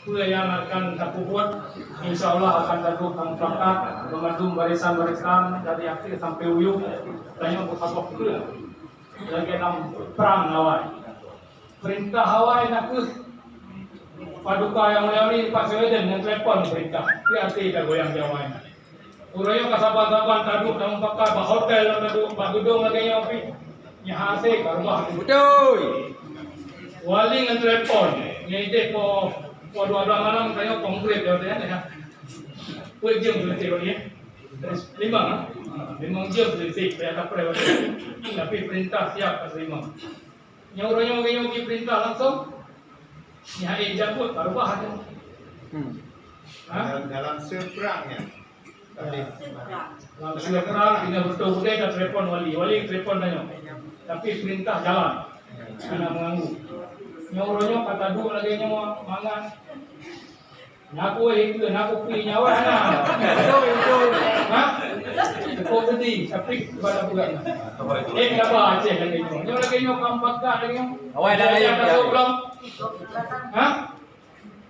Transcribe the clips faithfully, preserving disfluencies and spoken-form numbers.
Peue nyang akan tapeubuet, insya Allah akan taduek lam mufakat, meumandum barisan-barisan dari akhé sampoe ujong, tanyoe beusaboh keue lagée lam prang awai. Peurintah awai nakeuh paduka nyang mulia nyoe pat Sweden nyang telepon peurintah, peue até tagoyang di awai nyan. Uroe nyoe ka saban-saban taduek lam mufakat, bak hotel taduek, bak geudong lagée nyoe pih. Nyan hase ka rubah. Beutôi. Wali ngon telepon, nyan ideh po, po dua belas malam tanyoe konkret ya, ya. Peuet jeuem seuleusoe wali, ya. Limong, ha? Limong jeuem seuleusoe, payah kapreh wali. Tapi peurintah siap ka teurimong. Nyoe uroe nyoe, nyoe di peurintah langsung. Nyan hai jabut, ka rubah tu. Hmm. Ha? Dalam, dalam seprang nyan. Tapi lam siap perang, tinggai beutôi budai dan telepon wali. Wali telepon tanyoe. Tapi peurintah jalan. Hana meuganggu. Nyoe uroe nyoe ka taduek lagée nyoe mangat. Na kueh ikeu, na kupi nyawa hana. Beutôi, beutôi. Ha? Cukup pedih, tapi pada bulan. Eh, kenapa Aceh lagée nyoe? Nyoe lagée nyoe ka mufakat lagée nyoe. Awai dah. Dia lain, ada dia lain. Ulang. Ha?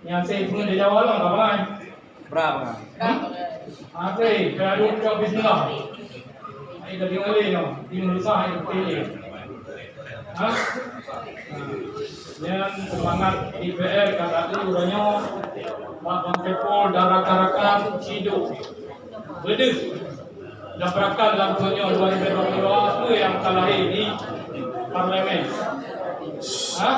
Nyang saya pungut di Jawa lah, kawan. Berapa? Hmm? Ada, kalau ada ucap bismillah. Ai, dah dengar lé, no. Ini susah, ini betul. Ha? Nyan seumangat D P R ka tatu uroe nyoe, bak Bang Saiful dan rakan-rakan sidok. Beudeuh. Dan beurakam lam thôn nyoe dua ribu dua puluh dua, peue nyang ka lahé di parlemen? Ha?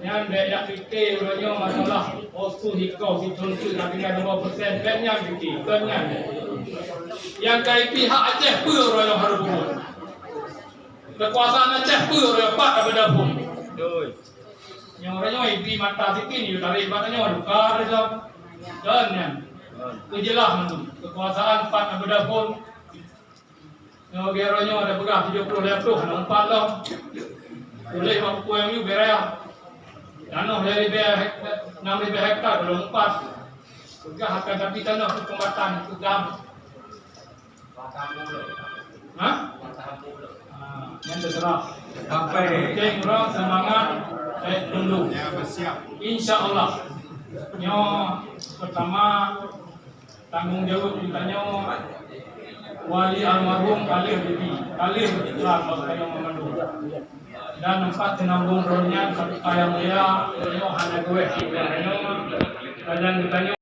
Nyan bék jak pike uroe nyoe masalah, oh, su hikau sithôn su ka tinggai lima persen, bék nyan pike, kon nyan. Nyang ka ipihak Aceh peue uroe nyoe harôh bubuet? Keukuasaan Aceh peue uroe nyoe pat abeudah phon? Doi. Nyoe uroe nyoe ibi mata sikin, yue tarék bak nyoe, luka rasa. Kon nyan. Keujeulaih nyoe, keukuasaan pat abeudah phon. Nyoe gero nyoe ada peugah tujoh ploh lhèe ploh, hana umpat lom. Tuléh bak buku M U bak raya. Tanoh lhèe ribèe hek-, nam ribèe hektar, belom umpat. Peugah akan tapi tanoh keu kombatan, keu gam. Ha? Ah, nyan teuseurah. Sampai. Penting ureueng seumangat, eh, tunduk. Ya, bersiap. Insya Allah. Nyoe pertama, tanggong jaweueb geutanyoe, wali almarhum ka lheueh geubi, ka lheueh geupeugah bak geutanyoe mandum. Dan teumpat teunambong droe nyan ka teuka nyang mulia, geutanyoe hana geuwéh geutanyoe, kadang geutanyoe